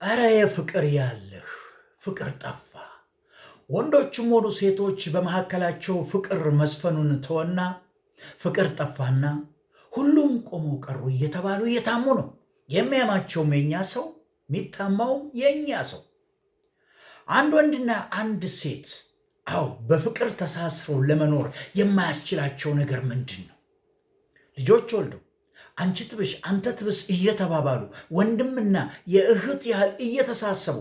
ኧረ የፍቅር ያለህ ፍቅር ጠፋ። ወንዶችም ሆኑ ሴቶች በመካከላቸው ፍቅር መስፈኑን ተወና ፍቅር ጠፋና ሁሉም ቆመው ቀሩ እየተባሉ እየታሙ ነው። የሚያማቸውም የኛ ሰው፣ የሚታማውም የኛ ሰው። አንድ ወንድና አንድ ሴት አዎ በፍቅር ተሳስረው ለመኖር የማያስችላቸው ነገር ምንድን ነው? ልጆች ወልደው አንቺ ትብሽ አንተ ትብስ እየተባባሉ ወንድምና የእህት ያህል እየተሳሰቡ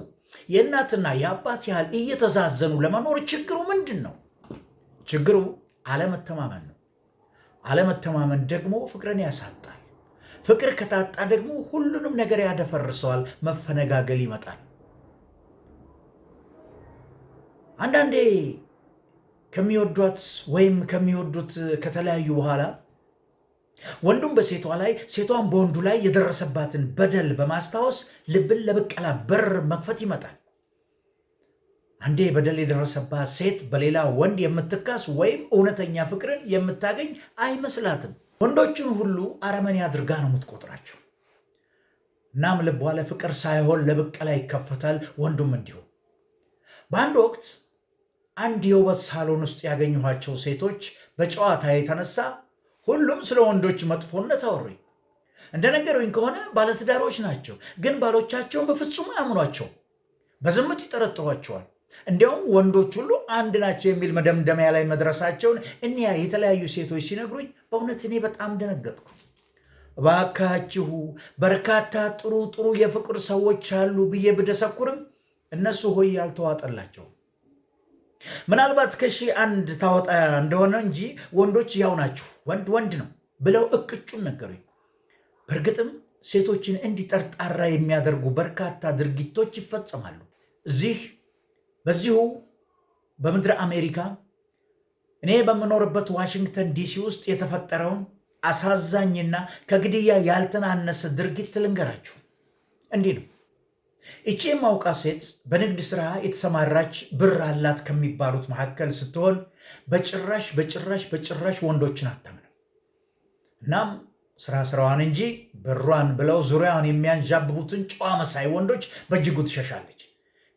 የእናትና የአባት ያህል እየተዛዘኑ ለመኖር ችግሩ ምንድን ነው? ችግሩ አለመተማመን ነው። አለመተማመን ደግሞ ፍቅርን ያሳጣል። ፍቅር ከታጣ ደግሞ ሁሉንም ነገር ያደፈርሰዋል። መፈነጋገል ይመጣል። አንዳንዴ ከሚወዷት ወይም ከሚወዱት ከተለያዩ በኋላ ወንዱም በሴቷ ላይ ሴቷን በወንዱ ላይ የደረሰባትን በደል በማስታወስ ልብን ለብቀላ በር መክፈት ይመጣል። አንዴ በደል የደረሰባት ሴት በሌላ ወንድ የምትካስ ወይም እውነተኛ ፍቅርን የምታገኝ አይመስላትም። ወንዶችን ሁሉ አረመኔ አድርጋ ነው የምትቆጥራቸው። እናም ልቧ ለፍቅር ሳይሆን ለብቀላ ይከፈታል። ወንዱም እንዲሁ። በአንድ ወቅት አንድ የውበት ሳሎን ውስጥ ያገኘኋቸው ሴቶች በጨዋታ የተነሳ ሁሉም ስለ ወንዶች መጥፎነት አወሩኝ። እንደነገሩኝ ከሆነ ባለትዳሮች ናቸው፣ ግን ባሎቻቸውን በፍጹም አያምኗቸው፣ በዝምት ይጠረጥሯቸዋል። እንዲያውም ወንዶች ሁሉ አንድ ናቸው የሚል መደምደሚያ ላይ መድረሳቸውን እኒያ የተለያዩ ሴቶች ሲነግሩኝ በእውነት እኔ በጣም ደነገጥኩ። እባካችሁ በርካታ ጥሩ ጥሩ የፍቅር ሰዎች አሉ ብዬ ብደሰኩርም እነሱ ሆይ አልተዋጠላቸውም። ምናልባት ከሺህ አንድ ታወጣ እንደሆነ እንጂ ወንዶች ያው ናችሁ፣ ወንድ ወንድ ነው ብለው እቅጩን ነገሩኝ። በእርግጥም ሴቶችን እንዲጠርጣራ የሚያደርጉ በርካታ ድርጊቶች ይፈጸማሉ። እዚህ በዚሁ በምድረ አሜሪካ እኔ በምኖርበት ዋሽንግተን ዲሲ ውስጥ የተፈጠረውን አሳዛኝና ከግድያ ያልተናነሰ ድርጊት ልንገራችሁ። እንዲህ ነው። እቺ የማውቃት ሴት በንግድ ስራ የተሰማራች ብር አላት ከሚባሉት መካከል ስትሆን በጭራሽ በጭራሽ በጭራሽ ወንዶችን አታምንም። እናም ስራ ስራዋን እንጂ ብሯን ብለው ዙሪያዋን የሚያንዣብቡትን ጨዋ መሳይ ወንዶች በእጅጉ ትሸሻለች።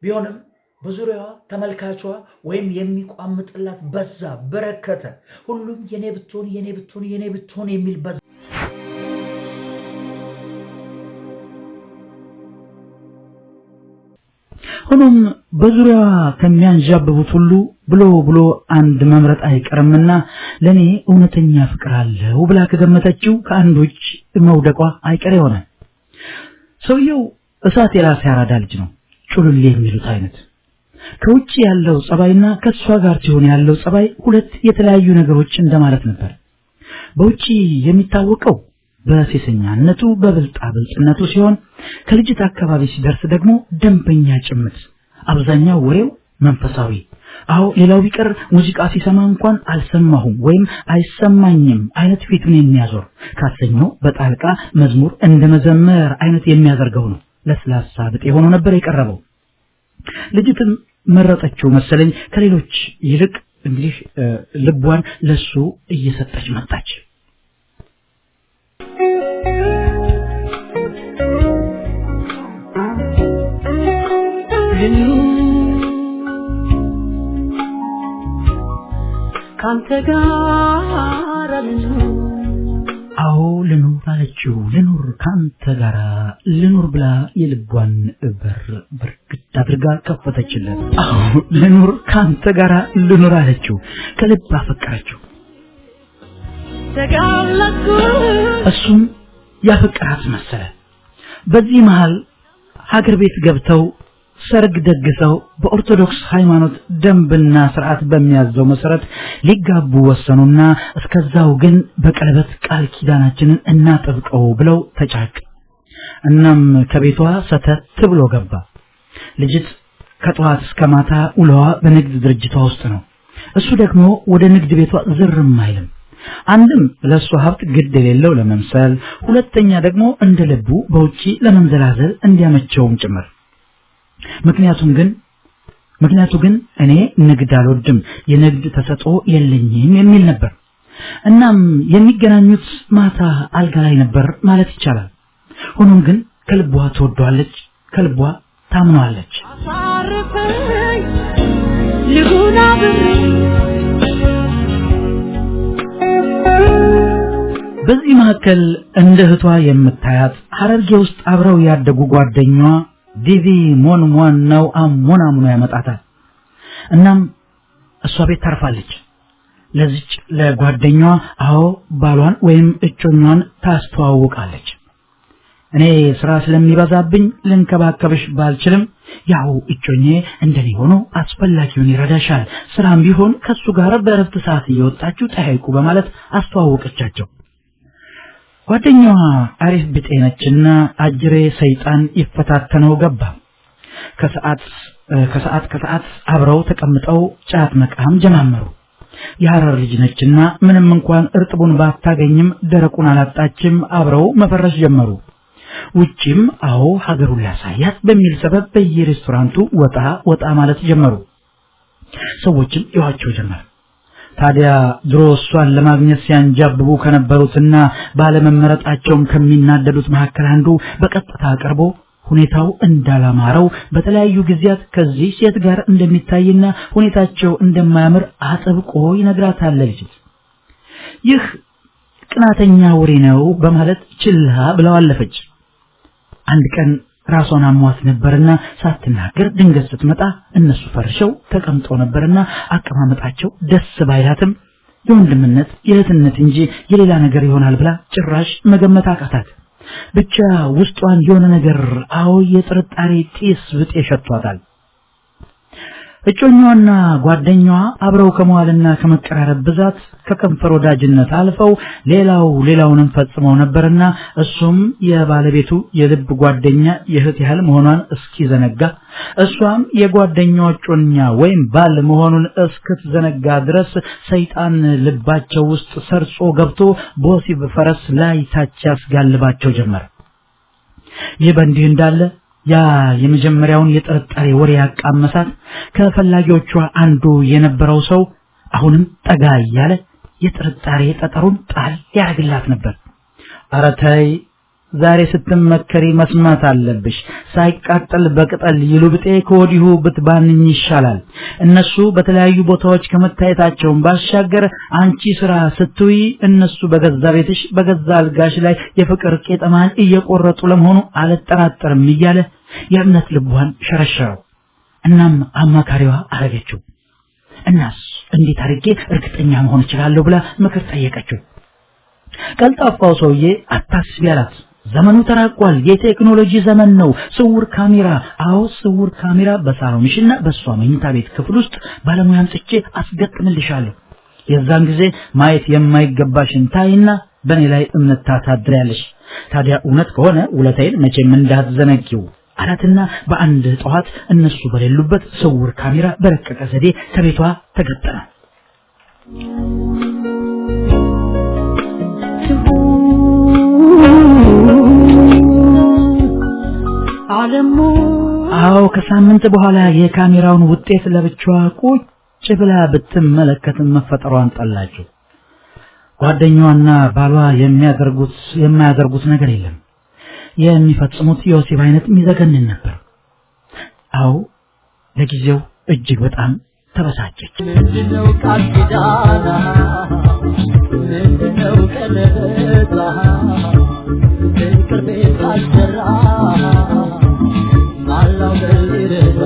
ቢሆንም በዙሪያዋ ተመልካቿ ወይም የሚቋምጥላት በዛ በረከተ። ሁሉም የኔ ብትሆን የኔ ብትሆን የኔ ብትሆን የሚል በዛ። ሆኖም በዙሪያዋ ከሚያንዣብቡት ሁሉ ብሎ ብሎ አንድ መምረጥ አይቀርምና ለኔ እውነተኛ ፍቅር አለው ብላ ከገመተችው ከአንዱ እጅ መውደቋ አይቀር የሆነ። ሰውየው እሳት የራስ ያራዳ ልጅ ነው፣ ጩልሌ የሚሉት አይነት። ከውጭ ያለው ጸባይና ከሷ ጋር ሲሆን ያለው ጸባይ ሁለት የተለያዩ ነገሮች እንደማለት ነበር። በውጪ የሚታወቀው በሴሰኛነቱ በብልጣ ብልጥነቱ ሲሆን ከልጅት አካባቢ ሲደርስ ደግሞ ደንበኛ ጭምት፣ አብዛኛው ወሬው መንፈሳዊ። አዎ ሌላው ቢቀር ሙዚቃ ሲሰማ እንኳን አልሰማሁም ወይም አይሰማኝም አይነት ፊቱን የሚያዞር ካሰኘው በጣልቃ መዝሙር እንደመዘመር አይነት የሚያደርገው ነው። ለስላሳ ብጤ ሆኖ ነበር የቀረበው። ልጅትም መረጠችው መሰለኝ። ከሌሎች ይልቅ እንግዲህ ልቧን ለሱ እየሰጠች መጣች። ካንተ ጋር ልኑር። አዎ ልኑር አለችው። ልኑር ካንተ ጋር ልኑር ብላ የልቧን በር በርግድ አድርጋ ከፈተችለት። አዎ ልኑር ካንተ ጋር ልኑር አለችው። ከልብ አፈቀረችው። ተጋለጥኩ። እሱም ያፈቀራት መሰለ። በዚህ መሃል ሀገር ቤት ገብተው ሰርግ ደግሰው በኦርቶዶክስ ሃይማኖት ደንብና ስርዓት በሚያዘው መሰረት ሊጋቡ ወሰኑና እስከዛው ግን በቀለበት ቃል ኪዳናችንን እናጥብቀው ብለው ተጫጩ። እናም ከቤቷ ሰተት ብሎ ገባ። ልጅት ከጠዋት እስከ ማታ ውለዋ በንግድ ድርጅቷ ውስጥ ነው። እሱ ደግሞ ወደ ንግድ ቤቷ ዝርም አይልም። አንድም ለእሷ ሀብት ግድ የሌለው ለመምሰል፣ ሁለተኛ ደግሞ እንደ ልቡ በውጪ ለመንዘላዘል እንዲያመቸውም ጭምር። ምክንያቱ ግን እኔ ንግድ አልወድም፣ የንግድ ተሰጥኦ የለኝም የሚል ነበር። እናም የሚገናኙት ማታ አልጋ ላይ ነበር ማለት ይቻላል። ሆኖም ግን ከልቧ ትወደዋለች፣ ከልቧ ታምነዋለች። አሳርፈኝ ልሁን አብሬ። በዚህ መካከል እንደ እህቷ የምታያት ሐረርጌ ውስጥ አብረው ያደጉ ጓደኛዋ ዲቪ ሞንሟን ነው አሞናሙኖ ያመጣታል። እናም እሷ ቤት ታርፋለች። ለዚች ለጓደኛዋ አዎ ባሏን ወይም እጮኛዋን ታስተዋውቃለች። እኔ ስራ ስለሚበዛብኝ ልንከባከብሽ ባልችልም ያው እጮኜ እንደኔ ሆኖ አስፈላጊውን ይረዳሻል፣ ስራም ቢሆን ከሱ ጋር በእረፍት ሰዓት እየወጣችሁ ጠያይቁ በማለት አስተዋወቀቻቸው። ጓደኛዋ አሪፍ ቢጤ ነችና አጅሬ ሰይጣን ይፈታተነው ገባ። ከሰዓት ከሰዓት አብረው ተቀምጠው ጫት መቃም ጀማመሩ። የሐረር ልጅ ነችና ምንም እንኳን እርጥቡን ባታገኝም ደረቁን አላጣችም። አብረው መፈረሽ ጀመሩ። ውጪም አዎ ሀገሩን ላሳያት በሚል ሰበብ በየሬስቶራንቱ ወጣ ወጣ ማለት ጀመሩ። ሰዎችም ይዋቸው ጀመር። ታዲያ ድሮ እሷን ለማግኘት ሲያንጃብቡ ከነበሩትና ባለመመረጣቸውም ከሚናደዱት መካከል አንዱ በቀጥታ ቀርቦ ሁኔታው እንዳላማረው በተለያዩ ጊዜያት ከዚህ ሴት ጋር እንደሚታይና ሁኔታቸው እንደማያምር አጥብቆ ይነግራታል ለልጅት። ይህ ቅናተኛ ወሬ ነው በማለት ችላ ብለው አለፈች። አንድ ቀን ራሷን አሟት ነበርና ሳትናገር ድንገት ስትመጣ እነሱ ፈርሸው ተቀምጠው ነበርና አቀማመጣቸው ደስ ባይላትም የወንድምነት የእህትነት እንጂ የሌላ ነገር ይሆናል ብላ ጭራሽ መገመት አቃታት። ብቻ ውስጧን የሆነ ነገር አዎ የጥርጣሬ ጢስ ብጤ ሸቷታል። እጮኛዋና ጓደኛዋ አብረው ከመዋልና ከመቀራረብ ብዛት ከከንፈር ወዳጅነት አልፈው ሌላው ሌላውንም ፈጽመው ነበርና እሱም የባለቤቱ የልብ ጓደኛ የእህት ያህል መሆኗን እስኪዘነጋ እሷም የጓደኛዋ እጮኛ ወይም ባል መሆኑን እስክትዘነጋ ድረስ ሰይጣን ልባቸው ውስጥ ሰርጾ ገብቶ በወሲብ ፈረስ ላይ ታች ያስጋልባቸው ጀመር። ይህ በእንዲህ እንዳለ ያ የመጀመሪያውን የጥርጣሬ ወሬ ያቃመሳት ከፈላጊዎቿ አንዱ የነበረው ሰው አሁንም ጠጋ እያለ የጥርጣሬ ጠጠሩን ጣል ያደርግላት ነበር። ኧረ ተይ ዛሬ ስትመከሪ መስማት አለብሽ፣ ሳይቃጠል በቅጠል ይሉ ብጤ ከወዲሁ ብትባንኝ ይሻላል። እነሱ በተለያዩ ቦታዎች ከመታየታቸውን ባሻገር አንቺ ስራ ስትውይ እነሱ በገዛ ቤትሽ በገዛ አልጋሽ ላይ የፍቅር ቄጠማን እየቆረጡ ለመሆኑ አልጠራጠርም እያለ የእምነት ልቧን ሸረሸረው። እናም አማካሪዋ አረገችው። እናስ እንዴት አድርጌ እርግጠኛ መሆን እችላለሁ ብላ ምክር ጠየቀችው። ቀልጣፋው ሰውዬ አታስቢ አላት። ዘመኑ ተራቋል። የቴክኖሎጂ ዘመን ነው። ስውር ካሜራ፣ አዎ ስውር ካሜራ በሳሎንሽና በሷ መኝታ ቤት ክፍል ውስጥ ባለሙያ አምጥቼ አስገጥምልሻለሁ። የዛን ጊዜ ማየት የማይገባሽን ታይና በእኔ ላይ እምነት ታሳድሪያለሽ። ታዲያ እውነት ከሆነ ውለታዬን መቼም እንዳትዘነጊው አላትና በአንድ ጠዋት እነሱ በሌሉበት ስውር ካሜራ በረቀቀ ዘዴ ከቤቷ ተገጠመ። አዎ ከሳምንት በኋላ የካሜራውን ውጤት ለብቻዋ ቁጭ ብላ ብትመለከት መፈጠሯን ጠላችው። ጓደኛዋና ባሏ የማያደርጉት ነገር የለም። የሚፈጽሙት የወሲብ አይነት የሚዘገንን ነበር። አዎ ለጊዜው እጅግ በጣም ተበሳጨች። ምንድነው ቃል ኪዳና? ምንድነው ቀለበታ? ፍቅር ቤት አልሰራ ማላው በሊረዳ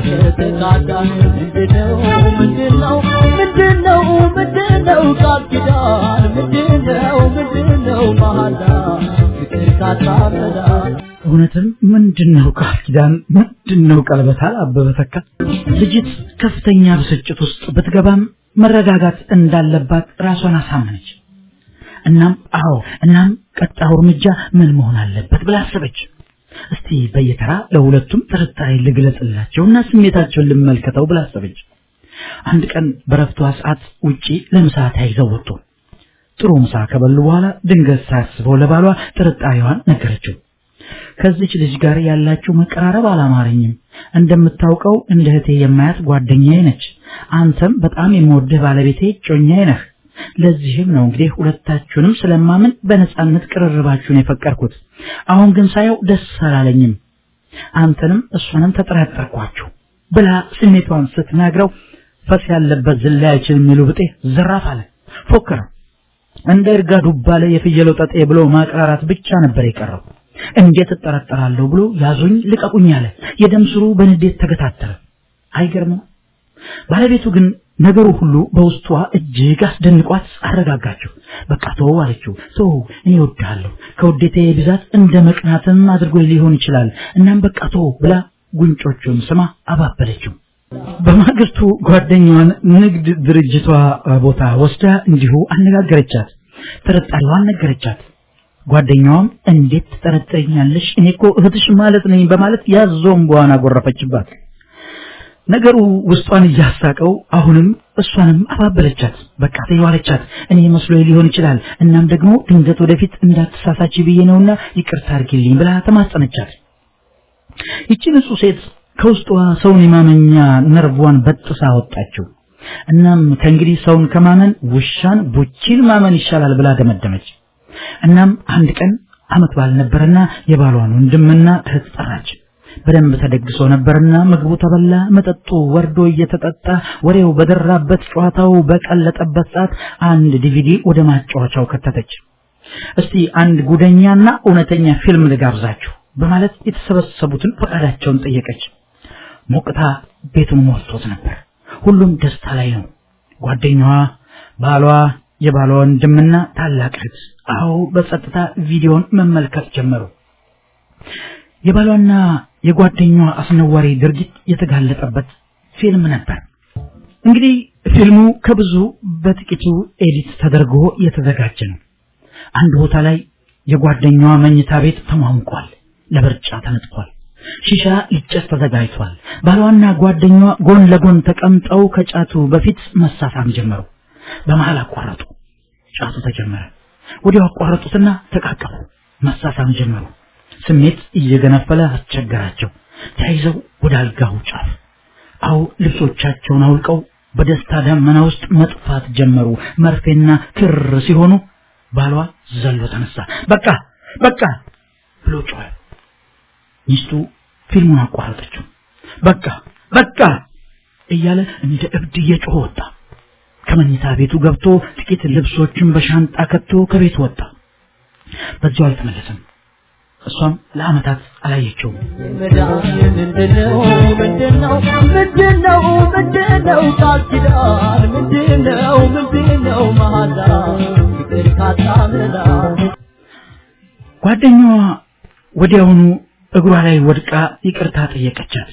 ከተካዳን ምንድነው ምንድነው ምንድነው ምንድነው ቃል ኪዳን ምንድነው ምንድነው መሐላ ፍቅር ካጣመዳ እውነትም ምንድነው ቃል ኪዳን ምንድነው ቀለበት? አበበ ተካ ልጅት ከፍተኛ ብስጭት ውስጥ ብትገባም መረጋጋት እንዳለባት ራሷን አሳመነች። እናም አዎ እናም ቀጣዩ እርምጃ ምን መሆን አለበት ብላ አሰበች። እስቲ በየተራ ለሁለቱም ጥርጣሬ ልግለጽላቸውና ስሜታቸውን ልመልከተው ብላ አሰበች። አንድ ቀን በረፍቷ ሰዓት ውጪ ለምሳ ተያይዘው ወጡ። ጥሩ ምሳ ከበሉ በኋላ ድንገት ሳያስበው ለባሏ ጥርጣሬዋን ነገረችው። ከዚች ልጅ ጋር ያላችሁ መቀራረብ አላማረኝም። እንደምታውቀው እንደ እህቴ የማያት ጓደኛዬ ነች። አንተም በጣም የምወድህ ባለቤቴ እጮኛዬ ነህ። ለዚህም ነው እንግዲህ ሁለታችሁንም ስለማምን በነጻነት ቅርርባችሁን የፈቀድኩት። አሁን ግን ሳየው ደስ አላለኝም። አንተንም እሷንም ተጠራጠርኳችሁ ብላ ስሜቷን ስትናግረው ፈስ ያለበት ዝላይ አይችልም የሚሉ ብጤ ዘራፍ አለ፣ ፎከረ። እንደ እርጋ ዱባ ላይ የፍየለው ጠጤ ብሎ ማቅራራት ብቻ ነበር የቀረው። እንዴት እጠረጠራለሁ ብሎ ያዙኝ ልቀቁኝ አለ። የደም ስሩ በንዴት ተገታተረ። አይገርምም? ባለቤቱ ግን ነገሩ ሁሉ በውስጧ እጅግ አስደንቋት አረጋጋቸው። በቃ ተወው አለችው። ተወው፣ እኔ እወድሃለሁ፣ ከውዴታዬ ብዛት እንደ መቅናትም አድርጎ ሊሆን ይችላል። እናም በቃ ተወው ብላ ጉንጮቹን ስማ አባበለችው። በማግስቱ ጓደኛዋን ንግድ ድርጅቷ ቦታ ወስዳ እንዲሁ አነጋገረቻት። ጥርጣሬዋን ነገረቻት። ጓደኛዋም እንዴት ትጠረጥረኛለሽ? እኔ እኮ እህትሽ ማለት ነኝ በማለት ያዞ እምባዋን አጎረፈችባት። ነገሩ ውስጧን እያሳቀው አሁንም እሷንም አባበለቻት። በቃ ተይው አለቻት። እኔ መስሎኝ ሊሆን ይችላል፣ እናም ደግሞ ድንገት ወደፊት እንዳትሳሳቺ ብዬ ነውና ይቅርታ አድርጊልኝ ብላ ተማጸነቻት። ይቺ ንጹህ ሴት ከውስጧ ሰውን የማመኛ ነርቧን በጥሳ አወጣችው። እናም ከእንግዲህ ሰውን ከማመን ውሻን ቡቺን ማመን ይሻላል ብላ ደመደመች። እናም አንድ ቀን አመት በዓል ነበርና የባሏን ወንድምና እህት ጠራች። በደንብ ተደግሶ ነበርና ምግቡ ተበላ፣ መጠጡ ወርዶ እየተጠጣ ወሬው በደራበት ጨዋታው በቀለጠበት ሰዓት አንድ ዲቪዲ ወደ ማጫወቻው ከተተች። እስቲ አንድ ጉደኛና እውነተኛ ፊልም ልጋብዛችሁ በማለት የተሰበሰቡትን ፈቃዳቸውን ጠየቀች። ሞቅታ ቤቱን ሞልቶት ነበር። ሁሉም ደስታ ላይ ነው። ጓደኛዋ፣ ባሏ፣ የባሏ ወንድምና ታላቅ እህት አዎ በጸጥታ ቪዲዮን መመልከት ጀመሩ። የባሏና የጓደኛዋ አስነዋሪ ድርጊት የተጋለጠበት ፊልም ነበር። እንግዲህ ፊልሙ ከብዙ በጥቂቱ edit ተደርጎ የተዘጋጀ ነው። አንድ ቦታ ላይ የጓደኛዋ መኝታ ቤት ተሟሙቋል፣ ለምርጫ ተነጥፏል። ሺሻ ሊጨስ ተዘጋጅቷል። ባሏና ጓደኛዋ ጎን ለጎን ተቀምጠው ከጫቱ በፊት መሳሳም ጀመሩ። በመሃል አቋረጡ። ጫቱ ተጀመረ። ወዲያው አቋረጡትና ተቃቀፉ፣ መሳሳም ጀመሩ። ስሜት እየገነፈለ አስቸገራቸው። ተያይዘው ወደ አልጋው ጫፍ አው ልብሶቻቸውን አውልቀው በደስታ ደመና ውስጥ መጥፋት ጀመሩ። መርፌና ክር ሲሆኑ ባሏ ዘሎ ተነሳ። በቃ በቃ ብሎ ጮኸ። ሚስቱ ፊልሙን አቋረጠችው። በቃ በቃ እያለ እንደ እብድ እየጮኸ ወጣ። ከመኝታ ቤቱ ገብቶ ጥቂት ልብሶችን በሻንጣ ከቶ ከቤቱ ወጣ። በዚያው አልተመለሰም። እሷም ለዓመታት አላየችውም። ምንድነው ምንድነው ምንድነው ምንድነው ቃል ኪዳን ምንድነው ምንድነው መሐላ ፍቅር ካጣመላ። ጓደኛዋ ወዲያውኑ እግሯ ላይ ወድቃ ይቅርታ ጠየቀቻት።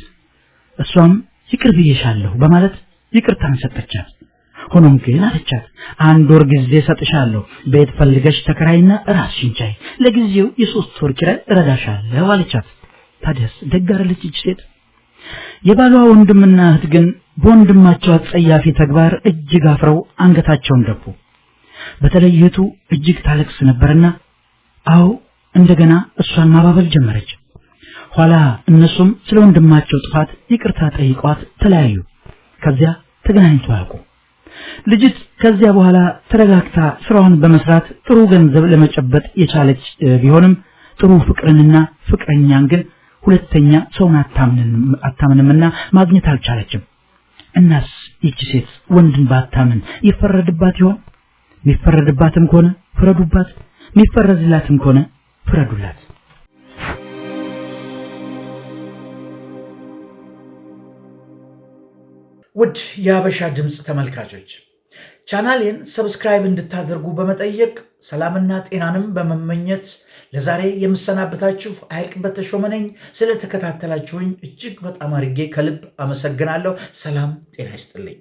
እሷም ይቅር ብዬሻለሁ በማለት ይቅርታን ሰጠቻት። ሆኖም ግን አለቻት፣ አንድ ወር ጊዜ ሰጥሻለሁ፣ ቤት ፈልገሽ ተከራይና ራስሽን ቻይ፣ ለጊዜው የ3 ወር ኪራይ እረዳሻለሁ አለቻት። ታዲያስ ደግ አይደለች ይህች ሴት? የባሏ ወንድምና እህት ግን በወንድማቸው አጸያፊ ተግባር እጅግ አፍረው አንገታቸውን ደፉ። በተለይ እህቱ እጅግ ታለቅስ ነበርና አዎ እንደገና እሷን ማባበል ጀመረች። ኋላ እነሱም ስለ ወንድማቸው ጥፋት ይቅርታ ጠይቋት ተለያዩ። ከዚያ ተገናኝተው አያውቁ። ልጅት ከዚያ በኋላ ተረጋግታ ስራዋን በመስራት ጥሩ ገንዘብ ለመጨበጥ የቻለች ቢሆንም ጥሩ ፍቅርንና ፍቅረኛን ግን ሁለተኛ ሰውን አታምንምና ማግኘት አልቻለችም። እናስ ይህች ሴት ወንድን ባታምን ይፈረድባት ይሆን? የሚፈረድባትም ከሆነ ፍረዱባት፣ የሚፈረድላትም ከሆነ ፍረዱላት። ውድ የሀበሻ ድምፅ ተመልካቾች ቻናሌን subscribe እንድታደርጉ በመጠየቅ ሰላምና ጤናንም በመመኘት ለዛሬ የምሰናበታችሁ አያልቅበት ተሾመ ነኝ። ስለተከታተላችሁኝ እጅግ በጣም አድርጌ ከልብ አመሰግናለሁ። ሰላም ጤና ይስጥልኝ።